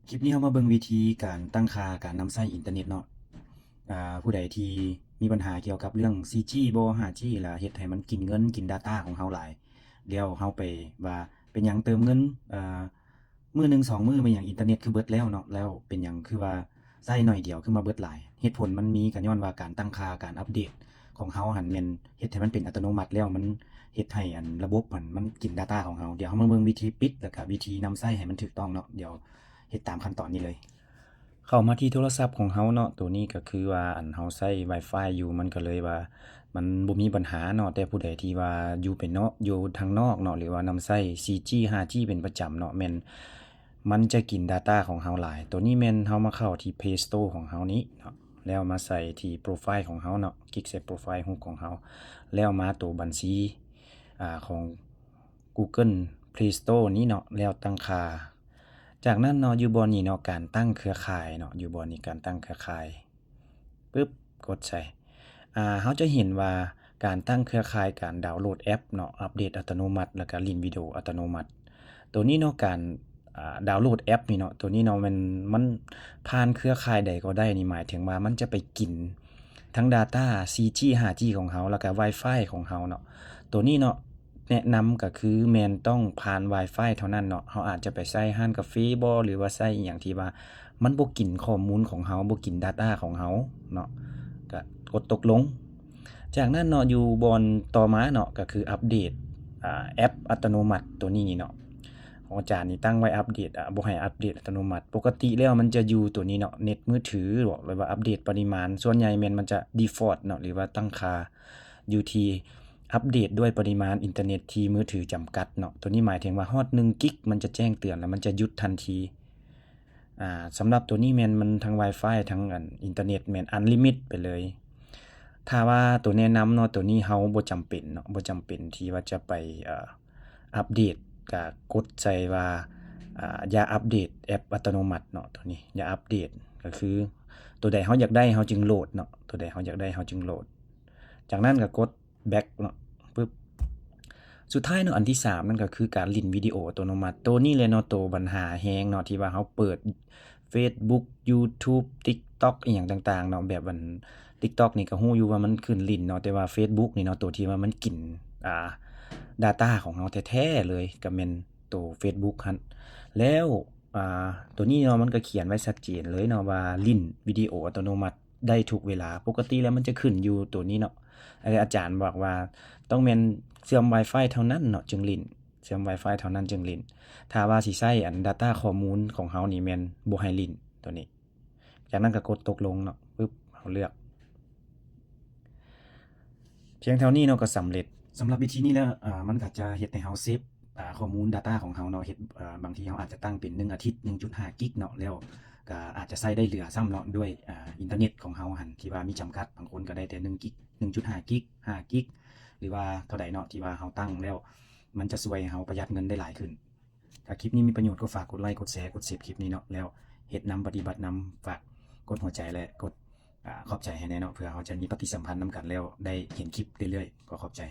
ຄລິບນີ້ເຮົາມາເບິ່ງວິທີການຕັ້ງຄ່າການນຳໃຊ້ອິນເຕີເນັດເນາະ. ອາ ຜູ້ໃດທີ່ມີບັນຫາກ່ຽວກັບເລື່ອງສີ່ຈີບໍ່ ຫ້າຈີ ລະເຮັດໃຫ້ມັນກິນເງິນ ກິນ data ຂອງເຮົາຫຼາຍ, ແລ້ວເຮົາໄປວ່າເປັນຫຍັງເຕີມເງິນ ອາ ມື້ໜຶ່ງສອງມື້ ແມ່ນຫຍັງອິນເຕີເນັດຄືເບິດແລ້ວເນາະ, ແລ້ວເປັນຫຍັງຄືວ່າໃຊ້ໜ້ອຍດຽວຄືມາເບິດຫຼາຍ? ເຫດຜົນມັນມີກໍຍ້ອນວ່າການຕັ້ງຄ່າ ການອັບເດດຂອງເຮົາຫັ້ນແມ່ນເຮັດໃຫ້ມັນເປັນອັດຕະໂນມັດ ແລ້ວມັນເຮັດໃຫ້ອັນລະບົບຫັ້ນມັນກິນ data ຂອງເຮົາ. ດຽວເຮົາມາເບິ່ງວິທີປິດ ແລ້ວກະວິທີນຳໃຊ້ໃຫ້ມັນຖືກຕ້ອງເນາະ. ດຽວເຮັດຕາມຂັ້ນຕອນນີ້ເລີຍ. ເຂົ້າມາທີ່ໂທລະສັບຂອງເຮົາເນາະ, ໂຕນີ້ກໍຄືວ່າອັນເຮົາໃຊ້ Wi-Fi ຢູ່ ມັນກໍເລີຍວ່າມັນບໍ່ມີບັນຫາເນາະ. ແຕ່ຜູ້ໃດທີ່ວ່າຢູ່ໄປເນາະ ຢູ່ທາງນອກເນາະ ຫຼືວ່ານຳໃຊ້ສີ່ຈີ ຫ້າຈີ ເປັນປະຈຳເນາະ ແມ່ນ ມັນຈະກິນ data ຂອງເຮົາຫຼາຍ. ໂຕນີ້ແມ່ນເຮົາມາເຂົ້າທີ່ Play Store ຂອງເຮົານີ້ເນາະ, ແລ້ວມາໃສ່ທີ່ profile ຂອງເຮົາເນາະ, ຄລິກໃສ່ profile ຮູບຂອງເຮົາ ແລ້ວມາໂຕບັນຊີ ອາ ຂອງ Google Play Store ນີ້ເນາະ, ແລ້ວຕັ້ງຄ່າ. ຈາກນັ້ນເນາະ ຢູ່ບ່ອນນີ້ເນາະ ການຕັ້ງເຄືອຂ່າຍເນາະ, ຢູ່ບ່ອນນີ້ການຕັ້ງເຄືອຂ່າຍ ປຶບ ກົດໃສ່ ອາ ເຮົາຈະເຫັນວ່າການຕັ້ງເຄືອຂ່າຍ ການດາວໂຫຼດແອັບເນາະ ອັບເດດອັດຕະໂນມັດ ແລ້ວກະຫຼິ້ນວິດີໂອອັດຕະໂນມັດ. ໂຕນີ້ເນາະ ການ ອາ ດາວໂຫຼດແອັບນີ້ເນາະ, ໂຕນີ້ເນາະ ແມ່ນມັນຜ່ານເຄືອຂ່າຍໃດກໍໄດ້, ນີ້ໝາຍເຖິງວ່າມັນຈະໄປກິນທັງ data ສີ່ຈີ ຫ້າຈີ ຂອງເຮົາ ແລ້ວກະ Wi-Fi ຂອງເຮົາເນາະ. ໂຕນີ້ເນາະ ແນະນຳກໍຄືແມ່ນຕ້ອງຜ່ານ Wi-Fi ເທົ່ານັ້ນເນາະ. ເຮົາອາດຈະໄປໃຊ້ຮ້ານກາເຟບໍ ຫຼືວ່າໃຊ້ອີ່ຫຍັງທີ່ວ່າມັນບໍ່ກິນຂໍ້ມູນຂອງເຮົາ ບໍ່ກິນ data ຂອງເຮົາເນາະ, ກະກົດຕົກລົງ. ຈາກນັ້ນເນາະ ຢູ່ບ່ອນຕໍ່ມາເນາະ ກໍຄືອັບເດດ ອາ ແອັບອັດຕະໂນມັດ ໂຕນີ້ນີ້ເນາະ. ຂອງອາຈານນີ້ຕັ້ງໄວ້ອັບເດດ ອາ ບໍ່ໃຫ້ອັບເດດອັດຕະໂນມັດ. ປົກກະຕິແລ້ວມັນຈະຢູ່ໂຕນີ້ເນາະ ເນັດມືຖືບໍ ຫຼືວ່າອັບເດດປະລິມານ, ສ່ວນໃຫຍ່ແມ່ນມັນຈະ default ເນາະ ຫຼືວ່າຕັ້ງຄ່າຢູ່ທີ່ອັບເດດດ້ວຍປະລິມານອິນເຕີເນັດທີ່ມືຖືຈຳກັດເນາະ. ໂຕນີ້ໝາຍເຖິງວ່າຮອດໜຶ່ງກິກ ມັນຈະແຈ້ງເຕືອນ ແລ້ວມັນຈະຢຸດທັນທີ. ອາ ສຳລັບໂຕນີ້ແມ່ນມັນທັງ Wi-Fi ທັງອັນອິນເຕີເນັດແມ່ນ unlimit ໄປເລີຍ. ຖ້າວ່າໂຕແນະນຳເນາະ ໂຕນີ້ເຮົາບໍ່ຈຳເປັນເນາະ ບໍ່ຈຳເປັນທີ່ວ່າຈະໄປ ເອີ ອັບເດດ, ກະກົດໃສ່ວ່າ ອາ ຢ່າອັບເດດແອັບອັດຕະໂນມັດເນາະ, ໂຕນີ້ຢ່າອັບເດດ. ກໍຄືໂຕໃດເຮົາຢາກໄດ້ເຮົາຈຶ່ງໂຫຼດເນາະ, ໂຕໃດເຮົາຢາກໄດ້ເຮົາຈຶ່ງໂຫຼດ. ຈາກນັ້ນກໍກົດ back ເນາະ ປຶບ. ສຸດທ້າຍເນາະ ອັນທີສາມນັ້ນກໍຄືການຫຼິ້ນວິດີໂອອັດຕະໂນມັດ. ໂຕນີ້ແຫຼະເນາະ ໂຕບັນຫາແຮງເນາະ ທີ່ວ່າເຮົາເປີດ Facebook YouTube TikTok ອີ່ຫຍັງຕ່າງໆເນາະ, ແບບອັນ TikTok ນີ້ກໍຮູ້ຢູ່ວ່າມັນຂຶ້ນຫຼິ້ນເນາະ, ແຕ່ວ່າ Facebook ນີ້ເນາະ ໂຕທີ່ວ່າມັນກິນ ອາ data ຂອງເຮົາແທ້ໆເລີຍ ກໍແມ່ນໂຕ Facebook ຫັ້ນ. ແລ້ວ ອາ ໂຕນີ້ເນາະ ມັນກໍຂຽນໄວ້ຊັດເຈນເລີຍເນາະ ວ່າຫຼິ້ນວິດີໂອອັດຕະໂນມັດ ໄດ້ທຸກເວລາ. ປົກກະຕິແລ້ວມັນຈະຂຶ້ນຢູ່ໂຕນີ້ເນາະ, ອາ ອາຈານບອກວ່າຕ້ອງແມ່ນເຊື່ອມ Wi-Fi ເທົ່ານັ້ນເນາະຈຶ່ງຫຼິ້ນ, ເຊື່ອມ Wi-Fi ເທົ່ານັ້ນຈຶ່ງຫຼິ້ນ. ຖ້າວ່າຊິໃຊ້ອັນ data ຂໍ້ມູນຂອງເຮົານີ້ແມ່ນບໍ່ໃຫ້ຫຼິ້ນໂຕນີ້. ຈາກນັ້ນກໍກົດຕົກລົງເນາະ, ປຶບ ເຮົາເລືອກ. ພຽງເທົ່ານີ້ເນາະກໍສຳເລັດ. ສຳລັບວິທີນີ້ແລ້ວ ອາ ມັນກໍຈະເຮັດໃຫ້ເຮົາເຊບ ອາ ຂໍ້ມູນ data ຂອງເຮົາເນາະ, ເຮັດ ອາ ບາງທີເຮົາອາດຈະຕັ້ງເປັນໜຶ່ງອາທິດ ໜຶ່ງຈຸດຫ້າກິກເນາະ, ແລ້ວກໍອາດຈະໃຊ້ໄດ້ເຫຼືອຊ້ຳເນາະ ດ້ວຍ ອາ ອິນເຕີເນັດຂອງເຮົາຫັ້ນທີ່ວ່າມີຈຳກັດ, ບາງຄົນກໍໄດ້ແຕ່ໜຶ່ງກິກ ໜຶ່ງຈຸດຫ້າກິກ ຫ້າກິກ ຫຼືວ່າເທົ່າໃດເນາະ ທີ່ວ່າເຮົາຕັ້ງແລ້ວ ມັນຈະຊ່ວຍໃຫ້ເຮົາປະຢັດເງິນໄດ້ຫຼາຍຂຶ້ນ. ຖ້າຄລິບນີ້ມີປະໂຫຍດ ກໍຝາກກົດໄລ ກົດແຊ ກົດເຊບຄລິບນີ້ເນາະ, ແລ້ວເຮັດນຳ ປະຕິບັດນຳ, ຝາກກົດຫົວໃຈ ແລະ ກົດ ອາ ຂອບໃຈໃຫ້ແດ່ເນາະ, ເພື່ອເຮົາຈະມີປະຕິສຳພັນນຳກັນ ແລ້ວໄດ້ເຫັນຄລິບເລື້ອຍໆ. ກໍຂອບໃຈ.